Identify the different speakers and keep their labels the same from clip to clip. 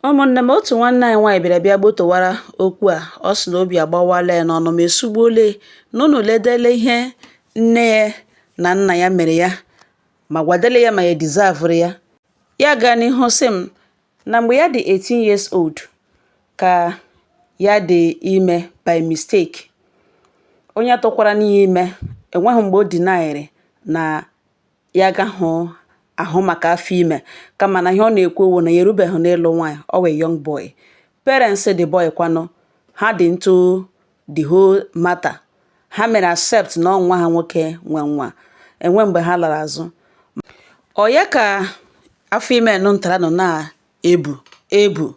Speaker 1: Ụmụnne m, otu nwanne anyị nwaanyị bịara bịa gbotowara okwu a. Ọ sị na obi agbawala ya n'ọnụ ma esugbuola ya na unu ledele ihe nne ya na nna ya mere ya, ma gwadele ya ma ya deserve ya. Ya gaa n'ihu sị m na mgbe ya dị 18 years old ka ya dị ime by mistake. Onye tụkwara n'ihe ime enweghị mgbe o denied na ya agaghị ahụ maka afọ ime, kama na ihe ọ na-ekwu wụ na ya erubeghị n'ịlụ nwaanyị, ọ wee young boy. Parents the boy kwanụ, ha dị into the whole matter. Ha mere accept na ọ nwa ha nwoke nwe nwa enwe mgbe ha lara azụ. Ọ ya ka afọ ime nụ ntara nọ na-ebu ebu.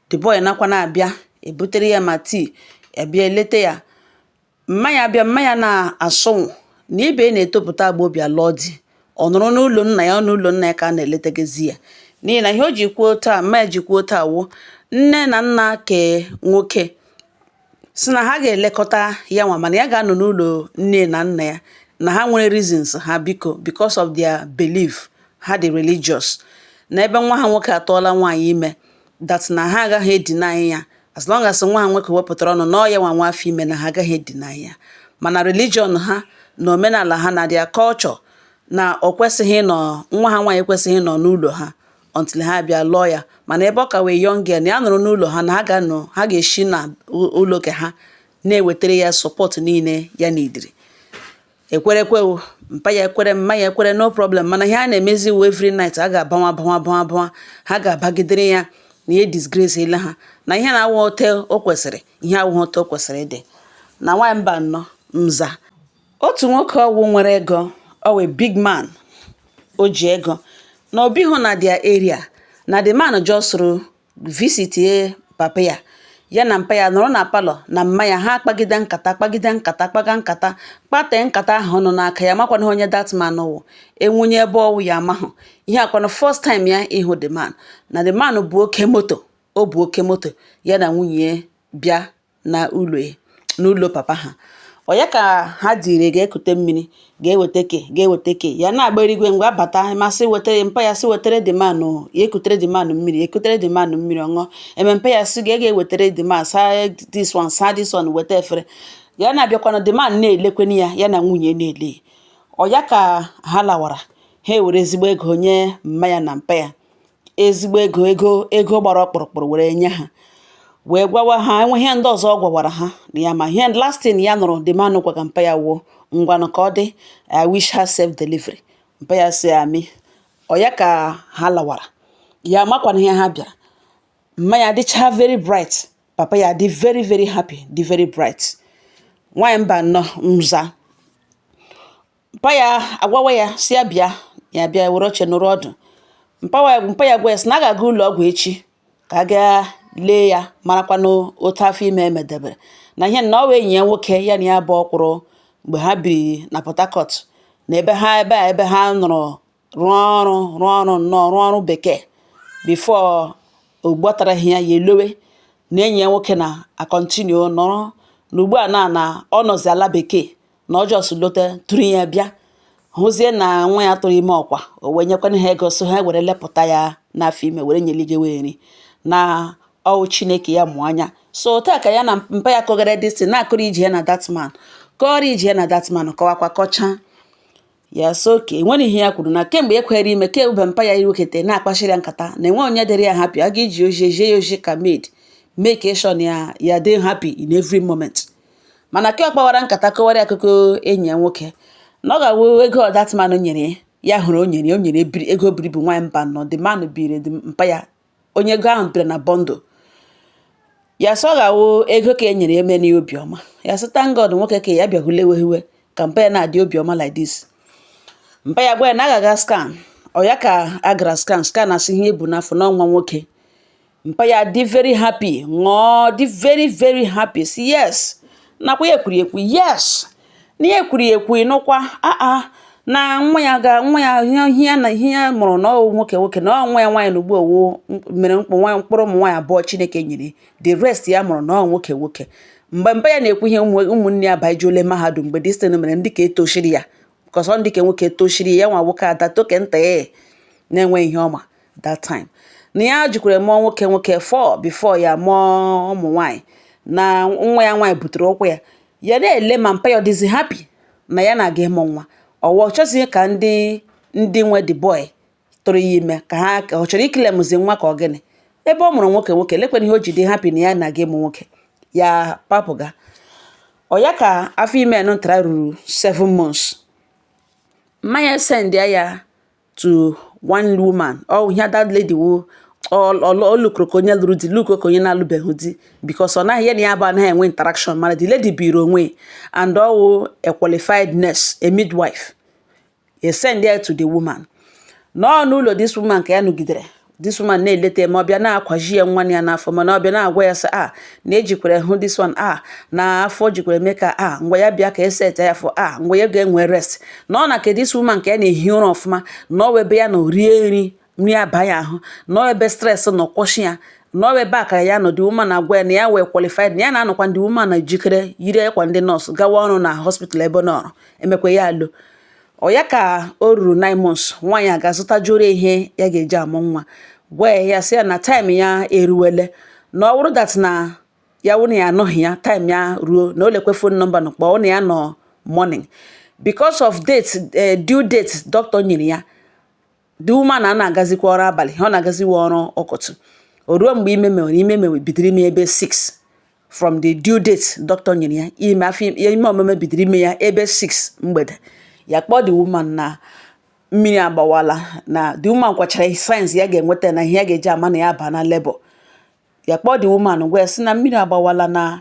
Speaker 1: The boy nakwa na-abịa ebutere ya ma tii, abịa eleta ya. Mma ya bịa, mma ya na-asụnwụ na ibe na-etopụta agbọbịa lụọ di. Ọ nọrọ n'ụlọ nna ya, ọ n'ụlọ nna ya ka a na-eletegezi ya, n'ihi na ihe o ji kwuo taa, mma ya ji kwuo taa, wụ nne na nna ke nwoke si na ha ga-elekọta ya nwa, mana ya ga-anọ n'ụlọ nne na nna ya, na ha nwere reasons ha, biko, because of their belief, ha dị religious, na ebe nwa ha nwoke atụọla nwaanyị ime, that na ha agaghị edeny ya as long as nwa ha nwoke wepụtara ọnụ na ọ ya nwa nwa afọ ime, na ha agaghị edeny ya. Mana religion ha na omenala ha na their culture, na ọ kwesịghị ịnọ, nwa ha nwaanyị ekwesịghị ịnọ n'ụlọ ha until ha bịa lụọ ya. Mana ebe ọ ka wee young girl, na ya nọrọ n'ụlọ ha, na ha ga-anọ, ha ga-esi na ụlọ ke ha na-ewetara ya support niile ya n'idiri ekwerekwe o. Mpa ya ekwere, mma ya ekwere, no problem. Mana ihe a na-emezi wu every night a ga-abawa bawa bawa bawa, ha ga-abagidere ya na ihe disgrace ele ha, na ihe na-awụ ote o kwesịrị, ihe awụghị ote o kwesịrị ịdị. Na nwaanyị mba nnọọ nza otu nwoke ọwụ nwere ego, ọ wee big man, o ji ego na obi hụ na their area, na the man just visit papa ya, ya na mpa ya nọrọ na parlour na mma ya, ha akpagide nkata, kpagide nkata, kpaga nkata, kpatee nkata ahụ nọ n'aka ya. Makwana onye that man wụ, enwunye ebe ọwụ ya amahụ ihe akwana first time ya ịhụ the man, na the man bụ oke moto, o bụ oke moto, ya na nwunye bịa na ụlọ ya, n'ụlọ papa ha. Ọ ya ka ha dịrị ga-ekute mmiri, ga-eweta ke, ga-eweta ke, ya na-agba erigwe ngwa bata, masị wetara mpa ya, sị wetere the man, ya ekutere the man mmiri, ekutere the man mmiri ọṅụọ. Eme mpa ya sị ga ga-ewetere the man, saa this one, saa this one, weta efere. Ya na-abịakwana, the man na-elekweni ya, ya na nwunye na-ele ya. Ọ ya ka ha lawara, ha ewere ezigbo ego nye mma ya na mpa ya, ezigbo ego, ego ego gbara ọkpụrụkpụrụ, were nye ha, wee gwawa ha enwe ihe ndị ọzọ ọ gwawara ha na ya. Ma ihe last thing ya nụrụ the man gwaga mpa ya wụ, "Ngwanụ, ka ọ dị, I wish her safe delivery." Mpa ya si amị. Ọ ya ka ha lawara, ya amakwana ihe ha bịara. Mma ya dịcha very bright, papa ya dị very very happy, dị very bright. Nwaanyị mba nnọọ nza, mpa ya agwawa ya si ya bịa, ya bịa were oche nụrụ ọdụ mpa ya. Gwa ya sị na a ga-aga ụlọ ọgwụ echi ka a gaa lee ya, marakwanụ otu afọ ime emedebere, na ihe na ọ wee enyi ya nwoke ya na ya bụ ọkwụrụ mgbe ha biri na Port Harcourt, na ebe ha, ebe a ebe ha nọrọ rụọ ọrụ, rụọ ọrụ nnọọ, rụọ ọrụ bekee before o gbọtaraghị ya, ya elowe na enyi ya nwoke na acontinue nọrọ na ugbu a na ọ nọzi ala bekee, na ọ just lote tụrụ ya bịa hụzie na nwa ya tụrụ ime ọkwa. O wee nyekwana ha ego so ha were lepụta ya n'afọ ime, were nyeligewe nri na ọwụ Chineke ya mụ anya. So taa ka ya na mpa ya kọgara this, na-akụrụ ije ya na that man, kọrọ ije ya na that man, kọwakwa kọchaa ya. So oke enwere ihe ya kwuru na kemgbe ekwere ime kemgbe mpa ya iwekete na-akpachiri ya nkata na enwe onye dịrị ya happy, a ga-eji oji ejie ya oji ka maid make sure na ya ya dị happy in every moment. Mana ke ọ kpawara nkata, kọwara akụkọ enyi ya nwoke na ọ ga-awụ ego that man nyere ya, hụrụ o nyere ya, o nyere ego buru ibu. Nwaanyị mba nọ, the man biri the mpa ya onye ego ahụ bịara na bundle ya, sọ ọ ga-awụ ego ka e nyere eme na ya obiọma. Ya sị thank God nwoke ka ya bịahụle wehiwe ka mpa ya na-adị obiọma like this. Mpa ya gwa ya na a ga-aga scan. Ọ ya ka a gara scan, scan asị ihe ebu n'afọ n'ọnwa nwoke. Mpa ya dị very happy, ṅụọ, dị very very happy, si yes, nakwa ya ekwuru ekwu, yes, na ya ekwuru ekwu, ịnụkwa aa na nwa ya ga nwa ya ihe ya na ihe ya mụrụ na ọ nwoke nwoke, na ọ nwa ya nwaanyị na ugbu owu mere mkpụ nwa mkpụrụ ụmụ nwaanyị abụọ Chineke nyere, the rest ya mụrụ na ọ nwoke nwoke. Mgbe mpa ya na-ekwu ihe, ụmụnne ya bajuole mahadum mgbe this thing mere, ndị ka etoshiri ya because ọ ndị ka nwoke toshiri ya, nwa nwoke ada toke nta ya na-enweghị ihe ọma that time. Na ya jikwara mụọ nwoke nwoke four before ya mụọ ụmụ nwaanyị, na nwa ya nwaanyị butere ụkwụ ya. Ya na-ele ma mpa ya ọ dịzi happy na ya na-aga ịmụ nwa, ọwa ọ chọzighị ka ndị nwe the boy tụrụ ya ime, ka ha ka ọ chọrọ iclaimzi nwa, ka ọ gịnị. Ebe ọ mụrụ nwoke nwoke, lekwana ihe o ji dị happy na ya na-aga ịmụ nwoke. Ya papụga ọ ya ka afọ ime ntara ruru 7 months, mmanya send ya to one woman. Ọ ihe that lady wo, ọ lụkụrụ ka onye lụrụ di, lụkụ ka onye na-alụbeghị di, because ọ naghị ya na ya bụ anaghị enwe interaction. Mana the lady biri onwe and ọ wụ a qualified nurse, a midwife. E send ya to the woman nọọ n'ụlọ. This woman ka ya nọgidere, this woman na-eleta ma ọ bịa na-akwaji ya nwa ya n'afọ, mana ọ bịa na-agwa ya sị a na ejikwere hụ this one a na afọ jikwere mee ka a ngwa ya bịa ka eset ya afọ a ngwa ya ga-enwe rest. Na ọ na ke this woman ka ya na-ehi ụra ọfụma, na ọ ebe ya nọ rie nri, nri aba ya ahụ, na ọ ebe stress nọ kwụsị ya, na ọ ebe a ka ya nọ. The woman na-agwa ya na ya wee qualified, na ya na-anọkwa. Ndị woman na-ejikere yiri akwa ndị nọọsụ gawa ọrụ na hospital ebe ọ nọrọ emekwa ya alo. Ọ ya ka o ruru 9 months, nwaanyị a ga-azụtajuru ihe ya ga-eji amụ nwa, gwa ya, ya sị ya na time ya eruwele, na ọ bụrụ that na ya wụ na ya anọghị ya, time ya ruo, na o lekwe phone number na kpọọ na ya nọ morning because of date, due date doctor nyere ya. The woman a na-agazikwa ọrụ abalị, ọ na-agaziwa ọrụ ụkụtụ. O ruo mgbe ime mewere, ime mewe bidoro ime ebe 6 from the due date doctor nyere ya. Ime afọ ime omume bidoro ime ya ebe 6 mgbede. Ya kpọọ the woman na mmiri agbawala, na the woman kwachara signs ya ga-enweta na ihe ya ga-eji ama na ya ba na labor. Ya kpọọ the woman, gwa ya sị na mmiri agbawala, na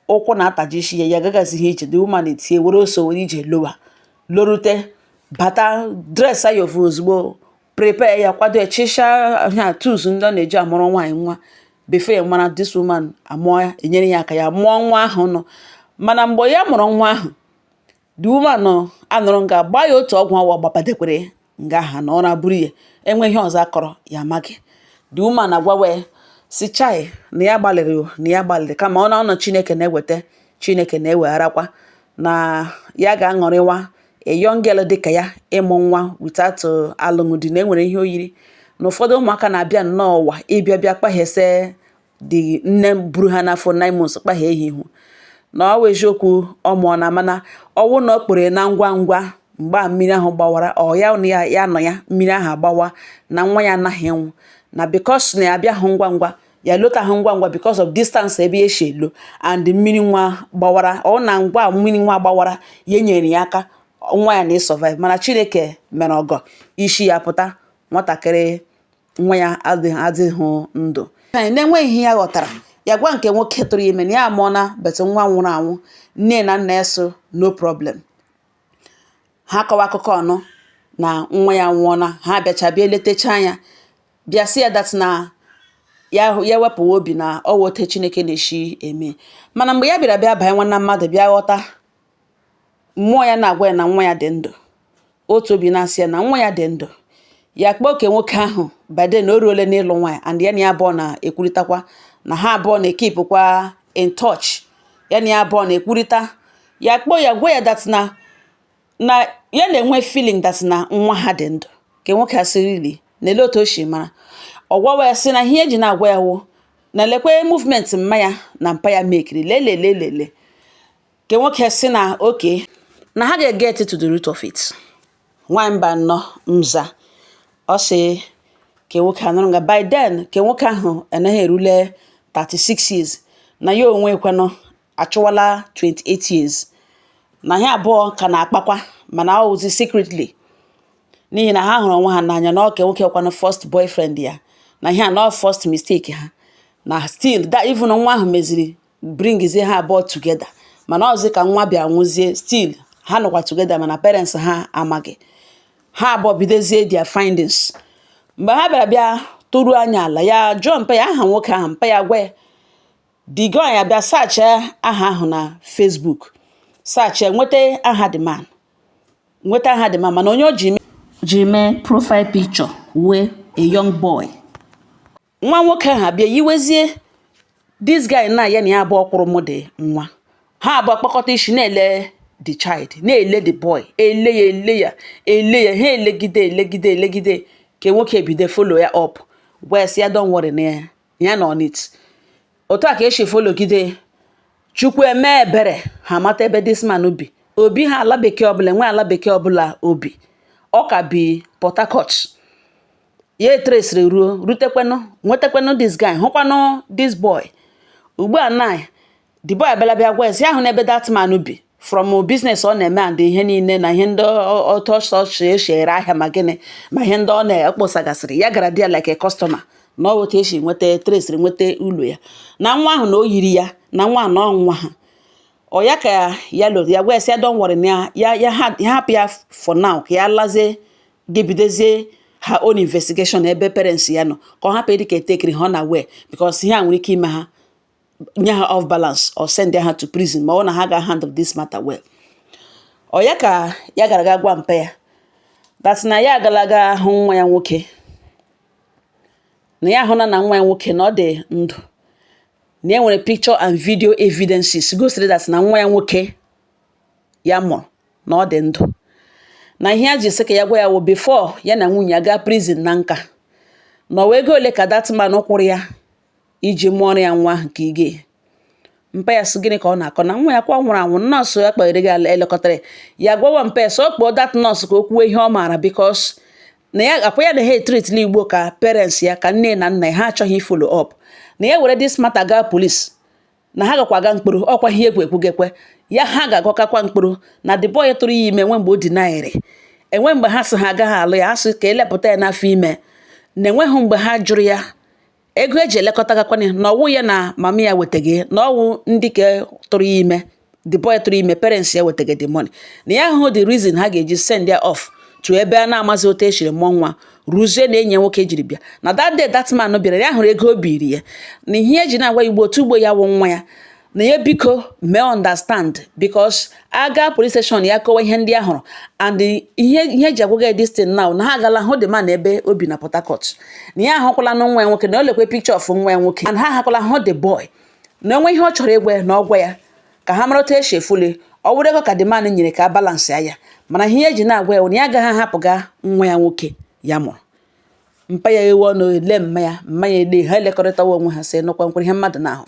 Speaker 1: ụkwụ na-ataji isi ya, ya agagazighị ije. The woman etie were oso were ije lowa lorute bata, dress ya ofu ozugbo, prepare ya, kwado ya, chisha ha tools ndị ọ na-eji amụrụ nwaanyị nwa. Before ya mara, this woman amụọ ya, enyere ya aka ya mụọ nwa ahụ nọ. Mana mgbe ya mụrụ nwa ahụ, the woman anụrụ nga gbaa ya otu ọgwụ ọwa gbapadekwere nga aha na ọra buru ya, enwe ihe ọzọ akọrọ ya amaghị. The woman agwawa ya si chai, na ya gbalịrị o, na ya gbalịrị, kama ọ na-ọnọ Chineke na-eweta, Chineke na-ewegharakwa, na ya ga-aṅụrịwa a young girl dịka ya ịmụ nwa without alụmdi, na enwere ihe o yiri na ụfọdụ ụmụaka na-abịa nnọọ ụwa ịbịa bịa kpaghese the nne buru ha n'afọ 9 months, kpaghee ha ihu. Na ọ wụ eziokwu ọ mụọ na, mana ọwụ na ọ kpere na ngwa ngwa mgbe a mmiri ahụ gbawara, ọ ya na ya ya nọ ya mmiri ahụ agbawa, na nwa ya anaghị ịnwụ, na because na ya abịaghị ngwa ngwa, ya lotahụ ngwa ngwa because of distance ebe ya esi elo and mmiri nwa gbawara, ọ na ngwa mmiri nwa gbawara, ya nyere ya aka nwa ya na survive. Mana Chineke mere ọgọ, isi ya pụta, nwatakịrị nwa ya adịghị ndụ. Na-enweghị ihe ya ghọtara, ya gwa nke nwoke tụrụ ime na ya amụọna, but nwa nwụrụ anwụ. Nne na nna ya so no problem. Ha kọwa akụkọ ọnụ na nwa ya nwụọna. Ha bịacha bịa eletacha ya, bịa sị ya that na ya ya wepụwa obi, na ọ wụ ote Chineke na-esi eme. Mana mgbe ya bịara bịa banye nwanna mmadụ, bịa ghọta, mmụọ ya na-agwa ya na nwa ya dị ndụ, otu obi na-asị ya na nwa ya dị ndụ. Ya kpọọ oke nwoke ahụ. By then o ruole n'ịlụ nwaanyị, and ya na ya abụọ na-ekwurịtakwa, na ha abụọ na-ekeepụkwa in touch, ya na ya abụọ na-ekwurịta. Ya kpọọ ya, gwa ya that na ya na-enwe feeling that na nwa ha dị ndụ. Nke nwoke asị really, na ele otu o si mara. Ọ gwawa ya sị na ihe eji na-agwa ya wụ na lekwe movement mma ya na mpa ya mekiri, lelelelele. Nke nwoke sị na okay, na ha ga-get to the root of it. Nwaanyị mba nnọọ nza, ọ sị ke nwoke anụrụ nga. By then ke nwoke ahụ anaghị erule 36 years, na ya onwe kwanụ achụwala 28 years, na ha abụọ ka na-akpakwa, mana ọ wụzi secretly, n'ihi na ha hụrụ onwe ha n'anya, na ọ ke nwoke kwanụ first boyfriend ya, na ihe a na ọ first mistake ha, na still that even nwa ahụ meziri bringzie ha abụọ together. Mana ọzi ka nwa bịa nwụzie, still ha nọkwa together, mana parents ha amaghị. Ha abụọ bidozie their findings. Mgbe ha bịara bịa toruo anya ala, ya jụọ mpa ya aha nwoke ahụ. Mpa ya gwa ya. The guy ya bịa search aha ahụ na Facebook, search nweta aha the man, nweta aha the man, mana onye o ji mee profile picture wee a young boy. Nwa nwoke ahụ abịa yiwezie this guy na ya na ya abụọ kwụrụ mụ dị nwa. Ha abụọ kpọkọta isi na-ele the child, na-ele the boy, ele ya, ele ya, ele ya, ha elegide, elegide, elegide. Ka nwoke bido follow ya up. Gwa ya sị ya don't worry, na ya ya nọ on it. Otu a ka esi followgide. Chukwu eme ebere, ha mata ebe this man bi. Obi ha ala bekee ọbụla enwe, ala bekee ọbụla obi, ọ ka bi Port Harcourt. Ya etracesiri ruo, rutekwanụ, nwetakwanụ this guy, hụkwanụ this boy. Ugbu a na the boy abịala bịa gwa ya sị ahụ n'ebe that man bi, from business ọ na-eme and ihe niile na ihe ndị otu ọsọ esi ere ahịa, ma gịnị, ma ihe ndị ọ na-ekposagasịrị. Ya gara there like a customer, na ọ otu esi nweta, tracesiri nweta ụlọ ya, na nwa ahụ na o yiri ya, na nwa na ọ nwa ha. Ọ ya ka ya lụrụ ya, gwa ya sị ya don't worry, na ya ya ya hapụ ya for now, ka ya lazie ga-ebidozie her own investigation ebe parents ya nọ, ka ọ hapụ ịdị ka etekiri ha na wee, because ihe a nwere ike ime ha, nye ha off balance or send ha to prison, ma ọ na ha ga handle this matter well. Ọ ya ka ya gara ga gwa mpe ya that na ya agala ga hụ nwa ya nwoke, na ya ahụla na nwa ya nwoke na ọ dị ndụ, na e nwere picture and video evidences gosiri that na nwa ya nwoke ya mụrụ na ọ dị ndụ, na ihe ya ji sị ka ya gwa ya wụ before ya na nwunye ya gaa prison na nka, na ọwa ego ole ka that man kwụrụ ya iji mụọrọ ya nwa ahụ. Nke ige mpa ya sị gịnị ka ọ na-akọ, na nwa ya kwa nwụrụ anwụ, nọọsụ ya kpaghere gị elekọtara ya. Gwawa mpa ya sị ọ kpọọ that nọọsụ ka o kwuo ihe ọ maara, because na ya akwa ya na ha etreatili igbo ka parents ya, ka nne na nna ya, ha achọghị follow up, na ya were this matter gaa police, na ha gakwa aga mkpụrụ ọkwa ihe egwu ekwugekwe ya, ha ga-agọkakwa mkpụrụ, na the boy tụrụ ya ime enwe mgbe o deniere, enwe mgbe ha sị ha agaghị alụ ya, ha sị ka elepụta ya n'afọ ime, na enweghị mgbe ha jụrụ ya ego eji elekọta gakwana, na ọwụ ya na mama ya wetaghị, na ọwụ ndị ka tụrụ ya ime, the boy tụrụ ime, parents ya wetaghị the money, na ya hụ the reason ha ga-eji send ya off to ebe a na-amazi otu esiri mụọ nwa, ruzie na enyi ya nwoke jiri bịa. Na that day that man bịara, ya hụrụ ego o biri ya, na ihe eji na-agwa igbo otu ugbo ya wụ nwa ya, na ya biko mee understand, because aga police station ya kọwa ihe ndị a hụrụ and ihe eji agwaga this thing now, na ha agala hụ the man ebe o bi na Port Harcourt, na ya ahụkwala na nwa ya nwoke, na o lekwe picture of nwa ya nwoke, and ha ahakwala hụ the boy, na onwe ihe ọ chọrọ ịgwa ya na ọ gwa ya ka ha mara otu esi efuli ọ wụrụ ego ka the man nyere ka a balance ya. Mana ihe eji na-agwa ya na ya agaghị ahapụga nwa ya nwoke ya mụrụ. Mpa ya ewe ọnụ ele mma ya, mma ya ele ha, elekọrịtawa onwe ha, sị nụkwa nkwere ihe mmadụ na-ahụ.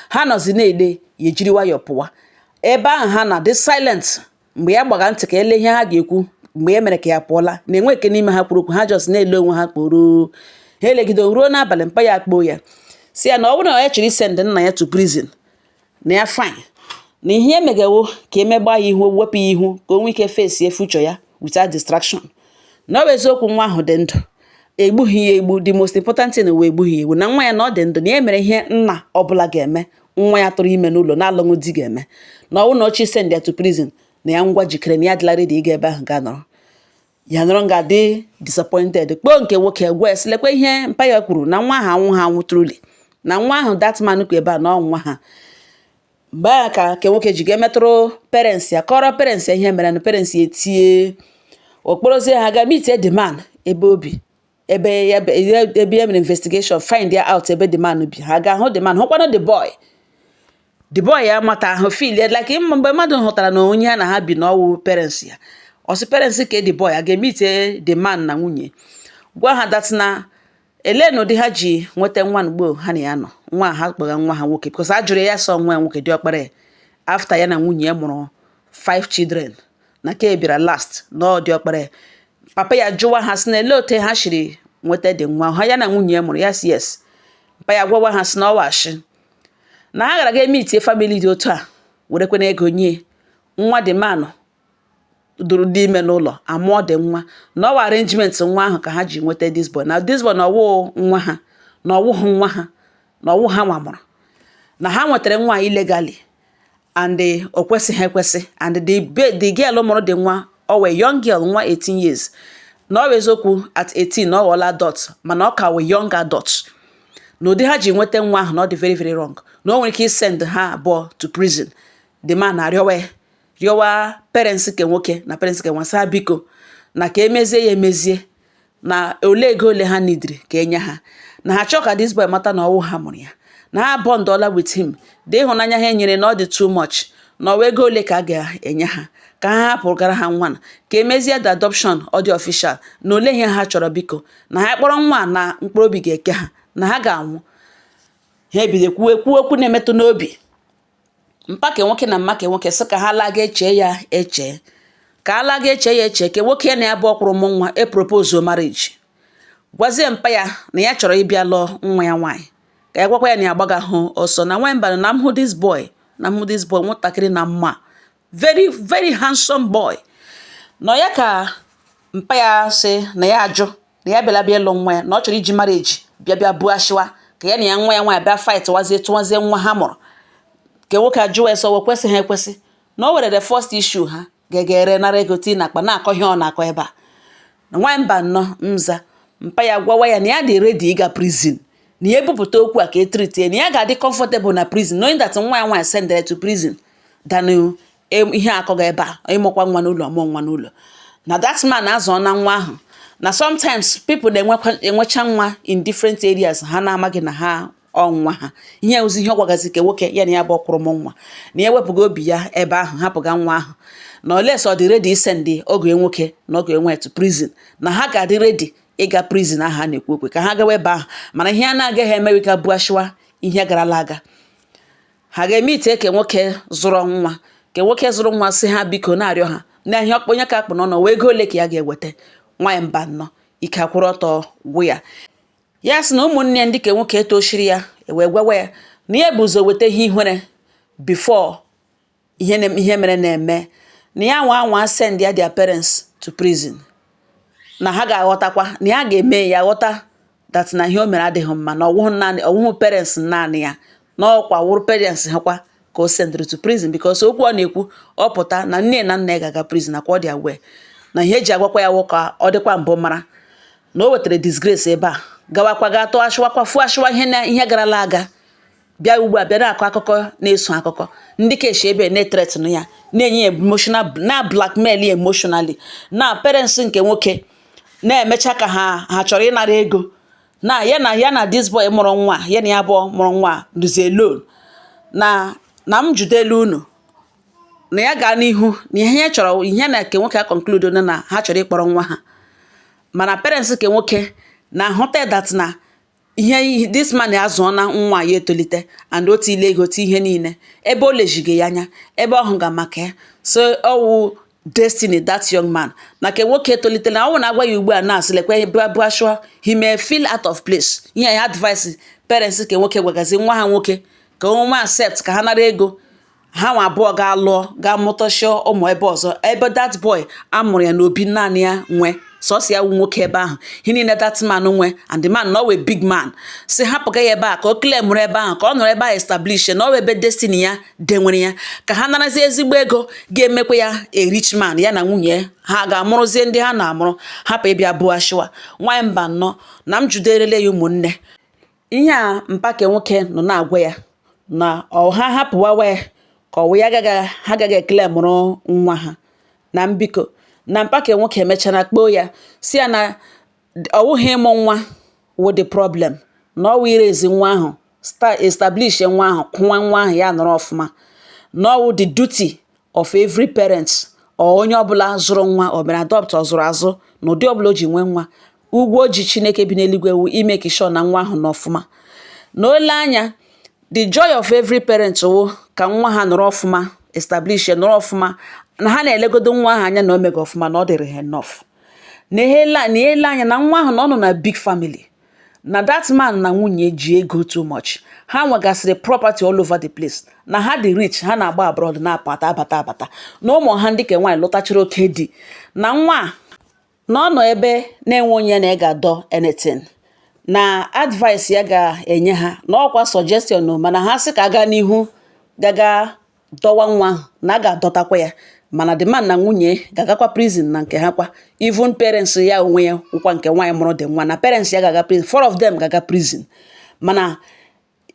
Speaker 1: Ha nọzi na-ele ya, ejiri nwayọọ pụwa ebe ahụ. Ha na dị silent mgbe ya gbaga ntị ka ele ihe ha ga-ekwu. Mgbe ya mere ka ya pụọla, na enwe eke n'ime ha kwuru okwu, ha just na-ele onwe ha kporo ha elegide ruo n'abalị. Mpa ya kpoo ya, si ya na ọ bụrụ na ya chọrọ isend nna ya to prison, na ya fine, na ihe emegawo ka emegba ya ihu, wepụ ya ihu, ka o nwee ike face future ya without distraction, na ọ bụ eziokwu nwa ahụ dị ndụ, egbughị ya egbu. The most important thing wee egbughị ya egbu, na nwa ya na ọ dị ndụ, na ya mere ihe nna ọbụla ga-eme nwa ya tụrụ ime n'ụlọ na-alụghị di ga-eme, na ọwụ na ọchị send ya to prison, na ya ngwa jikere, na ya adịla ready ịga ebe ahụ ga nọrọ. Ya nọrọ nga dị disappointed, kpọọ nke nwoke, gwa ya sị lekwa ihe mpa ya kwuru, na nwa ahụ anwụ ha anwụ truly, na nwa ahụ that man kwu ebe a na ọ nwa ha. Mgbe ahụ ka nke nwoke ji ga-emetụrụ parents ya, kọrọ parents ya ihe mere, na parents ya etie okporozie ha ga meet the man ebe obi, ebe ya ebe ya mere investigation, find ya out ebe the man bi. Ha ga hụ the man, hụkwanụ the boy. The boy ya mata ahụ, feel like mgbe mmadụ hụtara na onye ya na ha bi na ọwụ parents ya. Ọ sị parents ka the boy a ga-emeet the man na nwunye, gwa ha that na elee na ụdị ha ji nweta nwa mgbe ha na ya nọ, nwa ha kpọga nwa ha nwoke, because a jụrụ ya sọ nwa ya nwoke dị ọkpara ya, after ya na nwunye ya mụrụ five children, na ke bịara last, na ọ dị ọkpara ya. Papa ya jụwa ha sị na elee otu ha shiri nweta dị nwa ha ya na nwunye ya mụrụ. Ya sị yes. Papa ya gwawa ha sị na ọwa ashị, na ha gara ga emeetie family dị otu a, werekwana ego nye nwa the man dụrụ dị ime n'ụlọ amụọ dị nwa, na ọwa arrangement nwa ahụ ka ha ji nweta this boy, na this boy na ọwụ nwa ha, na ọwụghị nwa ha, na ọwụ ha nwa mụrụ, na ha nwetara nwa illegally and o kwesịghị ekwesị, and the girl mụrụ dị nwa, ọ wee young girl, nwa 18 years, na ọ bụ eziokwu at 18 na ọ ghọọla adult, mana ọ ka wee young adult, na ụdị ha ji nweta nwa ahụ na ọ dị very very wrong, na o nwere ike isend ha abụọ to prison. The man arịọwa rịọwa parents ke nwoke na parents ke nwa, sị ha biko, na ka emezie ya emezie, na ole ego ole ha nidiri ka enye ha, na ha chọọ ka this boy mata na ọwụ ha mụrụ ya, na ha bondụọla with him, dị ịhụnanya ha nyere na ọ dị too much, na ọwa ego ole ka a ga-enye ha. Ka ha hapụgara ha nwa na ka emezie the adoption, ọ dị official, na ole ihe ha chọrọ. Biko, na ha kpọrọ nwa na mkpụrụ obi ga-eke ha, na ha ga-anwụ. Ha ebido kwuwe kwuo okwu na-emetụ n'obi. Mpa ke nwoke na mma ke nwoke sị ka ha laga eche ya eche, ka a laga eche ya eche. Ke nwoke ya na ya bụ ọkwụrụ mụ nwa e propose marriage, gwazie mpa ya na ya chọrọ ịbịa lụọ nwa ya nwaanyị, ka ya gwakwa ya na ya agbagahụ ọsọ. Na nwaanyị mbara na m hụ this boy, na m hụ this boy, nwatakịrị na mma, very very handsome boy nọ ya. Ka mpa ya sị na ya ajụ na ya bịara bịa ịlụ nwa ya, na ọ chọrọ iji marriage bịa bịa buo ashiwa ka ya na ya nwa ya nwaanyị bịa fight wazie tụwazie nwa ha mụrụ. Ka nwoke ajụwa ya sọ o kwesịghị ekwesị na o were the first issue ha ga-ere nara ego tii n'akpa na-akọ ihe ọ na-akọ ebe a. Na nwaanyị mba nnọọ nza mpa ya gwawa ya na ya dị ready ịga prison, na ya ebupụta okwu a ka e treatie, na ya ga-adị comfortable na prison knowing that nwa ya nwaanyị sendere to prison than ihe akọga ebe a, ịmụkwa nwa n'ụlọ, mụọ nwa n'ụlọ, na that man azụọ na nwa ahụ, na sometimes people na-enwekwa enwecha nwa in different areas ha na-amaghị na ha ọ nwa ha. Ihe ozi ihe ọ gwagazi ke nwoke ya na ya bụ ọkwụrụ mụ nwa, na ya ewepụga obi ya ebe ahụ, hapụga nwa ahụ, na oles ọ dị ready isend oge nwoke na oge nwe to prison, na ha ga-adị ready ịga prison ahụ a na-ekwu okwu, ka ha gawa ebe ahụ. Mana ihe a na-agaghị emewe ka bụ ashiwa ihe garala aga, ha ga-eme ite ke nwoke zụrụ nwa, ke nwoke zụrụ nwa si ha biko na-arịọ ha na ihe onye ka akpụ n'ọnụ wee ego ole ka ya ga-eweta. Nwaanyị mba nnọọ, ike akwụrụ ọtọ gwụ ya. Ya sị na ụmụnne ndị ke nwoke etochiri ya wee gwawa ya na ya bụ ụzọ weta ihe ihere before ihe ihe mere na-eme, na ya nwa anwa send ya their parents to prison, na ha ga-aghọtakwa na ya ga-eme ya ghọta that na ihe o mere adịghị mma, na ọwụhụ naanị, ọwụhụ parents naanị ya, na ọkwa wụrụ parents ha kwa ka o sendịrị to prison, because okwu ọ na-ekwu ọ pụta na nne na nna ya ga-aga prison nakwa ọ dị aware na ihe eji agwakwa ya wụ ka ọ dịkwa mbụ mara na o wetara disgrace ebe a, gawakwa ga tụọ ashịwakwa fụ ashịwa ihe na ihe garala aga, bịa ugbu a bịa na-akọ akụkọ na-eso akụkọ ndị keshi ebe na-ethreaten ya, na-enye ya emotional, na blackmail ya emotionally, na parents nke nwoke na-emecha ka ha chọrọ ịnara ego na ya na this boy mụrụ nwa ya na ya abụọ mụrụ nwa nụzi alone, na m jidelu unu na ya gaa n'ihu na ihe ya chọrọ, ihe na nke nwoke a conclude na ha chọrọ ịkpọrọ nwa ha. Mana parents nke nwoke na-ahụta that na ihe this man azụọ na nwa ya etolite and o tile ego ti ihe niile ebe o lejighị ya anya ebe ọ hụga maka ya, so ọwụ destiny that young man na nke nwoke etolitela. Ọ wụ na agwa ya ugbu a na-asị lekwe bụ ashụa, he may feel out of place. Ihe ya advice parents nke nwoke gwagazi nwa ha nwoke ka o nwee accept ka ha nara ego, ha nwa abụọ gaa lụọ, gaa mụtachie ụmụ ebe ọzọ, ebe that boy amụrụ ya n'obi naanị ya nwe sọsọ ya wụ nwoke ebe ahụ, ihe niile that man nwe, and the man na ọ wee big man, si hapụga ya ebe a ka o claimụrụ ebe ahụ, ka ọ nọrọ ebe ahụ establish na ọ wụ ebe destiny ya denwere ya, ka ha narazie ezigbo ego ga-emekwa ya a rich man, ya na nwunye ha ga-amụrụzie ndị ha na-amụrụ, hapụ ịbịa bụ ashiwa. Nwaanyị mba nnọọ, na m juderele ya ụmụnne ihe a mpake nwoke nọ na-agwa ya na ọ ha hapụwawa ya ka ọ wụ ya agaghị, ha agaghị ekele mụrụ nwa ha. Na mbiko na mpake nwoke emechara kpoo ya, si ya na ọ wụghị ịmụ nwa wụ the problem, na ọ wụ iraise nwa ahụ, establish nwa ahụ, kwụnwa nwa ahụ ya nọrọ ọfụma, na ọ wụ the duty of every parent or onye ọbụla zụrụ nwa, o mere adopt, ọ zụrụ azụ, na ụdị ọbụla o ji nwee nwa, ugwu o ji Chineke bi n'eluigwe wu ime sure na nwa ahụ nọ ọfụma. Na ole anya, the joy of every parent wụ ka nwa ha nọrọ ọfụma, establish nọrọ ọfụma, na ha na-elegodo nwa ahụ anya na o mega ọfụma, na ọ dịrị ha enough. Na ele anya na nwa ahụ na ọ nọ na big family, na that man na nwunye ji ego too much, ha nwegasịrị property all over the place, na ha dị rich, ha na-agba abroad na-apata abata abata, na ụmụ ha ndị ke nwaanyị lụtachara oke di, na nwa a na ọ nọ ebe na-enwe onye na ị ga-adọ anything. Na advice ya ga-enye ha na ọkwa suggestion o, mana ha sị ka aga n'ihu gaga dọwa nwa ahụ, na a ga-adọtakwa ya, mana the man na nwunye ga-agakwa prison na nke ha kwa. Even parents ya onwe ya wụkwa nke nwaanyị mụrụ dị nwa, na parents ya ga-aga prison, four of them ga-aga prison. Mana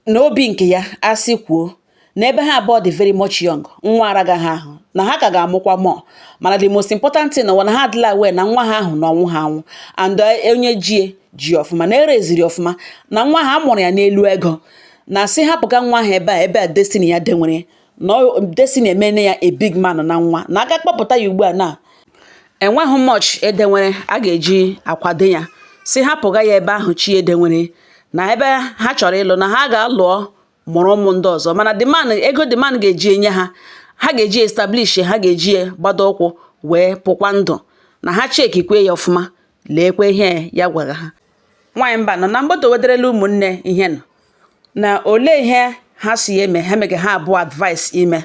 Speaker 1: n'obi nke ya, asị kwuo na ebe ha abụọ dị very much young, nwa araga ha ahụ, na ha ka ga-amụkwa more, mana the most important thing na ha adịla aware na nwa ha ahụ na ọnwụ ha anwụ, and onye jie ji ọfụma na ereziri ọfụma, na nwa ha amụrụ ya n'elu ego, na sị hapụga nwa ahụ ebe a, ebe a destiny ya denwere, Na destiny emene ya a big man na nwa na aga kpọpụta ya ugbu a na enweghị much edenwere a ga-eji akwado ya. Si hapụga ya ebe ahụ chi edenwere na ebe ha chọrọ ịlụ, na ha ga-alụọ, mụrụ ụmụ ndị ọzọ. Mana the man, ego the man ga-eji enye ha, ha ga-eji establish, ha ga-eji ya gbado ụkwụ wee pụkwa ndụ, na ha chekikwe ya ọfụma. Leekwe ihe ya gwara ha. Nwaanyị mba nọ na mgboto wederela ụmụnne ihe nọ na olee ihe ha si eme, ha mege ha abụọ advice ime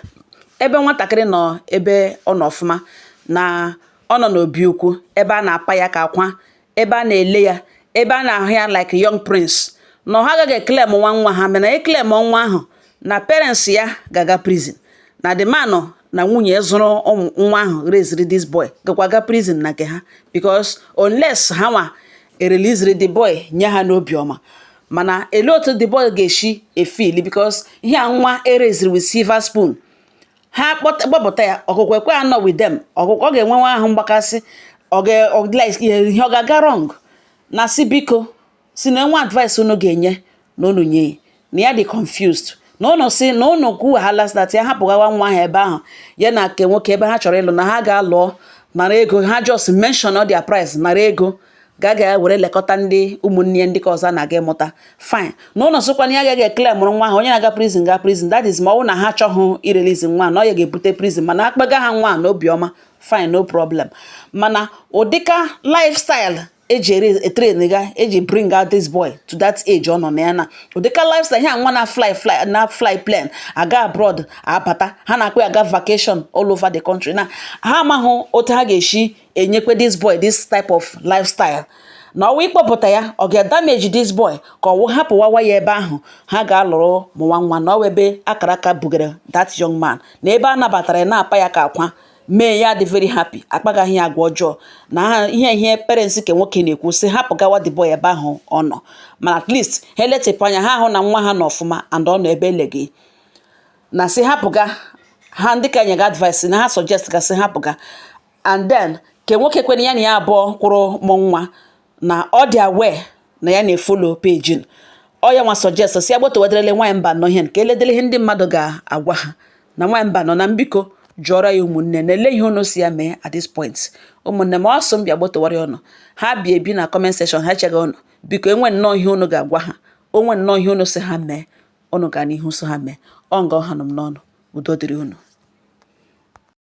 Speaker 1: ebe nwatakịrị nọ, ebe ọ nọ ọfụma, na ọ nọ n'obi ukwu, ebe a na-apa ya ka akwa, ebe a na-ele ya, ebe a na-ahụ ya like young prince, na ha agaghị eclaim nwa nwa ha. Mana eclaim nwa ahụ, na parents ya ga-aga prison, na the man na nwunye zụrụ ụmụ nwa ahụ, raised this boy, gakwa ga prison na nke ha, because unless ha nwa ereleasiri the boy nye ha n'obiọma. Mana elee otu the boy ga-esi efeel? Because ihe a nwa ereziri with silver spoon, ha kpọpụta ya, ọkụkọ ekwe anọ with them, ọkụkọ ọ ga-enwenwe ahụ mgbakasị, ọ ga like ihe ọ ga-aga wrong. Na si biko, si na enwe advice unu ga-enye na unu nye ya, na ya dị confused, na unu si na unu kwuwaghala that ya hapụgawa nwa ahụ ebe ahụ, ya na nke nwoke, ebe ha chọrọ ịlụ, na ha ga-alụọ, nara ego ha, just mention all their price, nara ego ga ga were lekọta ndị ụmụnne ya ndị ka ọzọ na-aga ịmụta. Fine. Na ụlọ sịkwa na ya agaghị eclaim mụrụ nwa ahụ. Onye na-aga prison ga prison. That is, ma ọ bụrụ na ha achọghị irelease nwa, na ọ ya ga-ebute prison. Mana akpaga ha nwa na obiọma, fine, no problem. Mana ụdịka lifestyle eji ere train ga eji bring out this boy to that age ọ nọ na ya, na ụdịka lifestyle ihe a nwa na fly fly na fly plane aga abroad abata, ha na-akpọ ya aga vacation all over the country, na ha amaghị otu ha ga-esi enyekwe this boy this type of lifestyle. Na ọwa ịkpọpụta ya, ọ ga-damage this boy, ka ọwụ hapụwawa ya ebe ahụ ha ga-alụrụ mụnwa nwa, na ọwa ebe akara aka bugara that young man, na ebe a nabatara ya, na-apa ya ka akwa, mee ya dị very happy, akpagaghị ya agwa ọjọọ. Na ha ihe parents ke nwoke na-ekwu sị hapụ gawa the boy ebe ahụ ọ nọ, mana at least ha eletịpụ anya, ha hụ na nwa ha nọ ọfụma and ọ nọ ebe eleghị. Na sị hapụga ha, ndị ka nyega advice na ha suggest ka sị hapụga. And then ke nwoke kwere ya na ya abụọ kwụrụ mụ nwa, na ọ dị aware na ya na-efollow page ọ ya nwa suggest si agbotowederele nwaanyị mba nọ ihe nke eledele ihe ndị mmadụ ga-agwa ha. Na nwaanyị mba nọ na mbiko jụọrọ ya ụmụnne na ele ihe unu si ya mee at this point. Ụmụnne m, ọsọ m bịa gbotowara ọnụ ha bi ebi na comment section, ha echeghị ụnụ. Biko, enwe nnọọ ihe unu ga-agwa ha, onwe nnọọ ihe unu si ha mee, unu gaa n'ihu so ha mee. Ọ nga ọha nọ m n'ọnụ. Udo dịrị unu.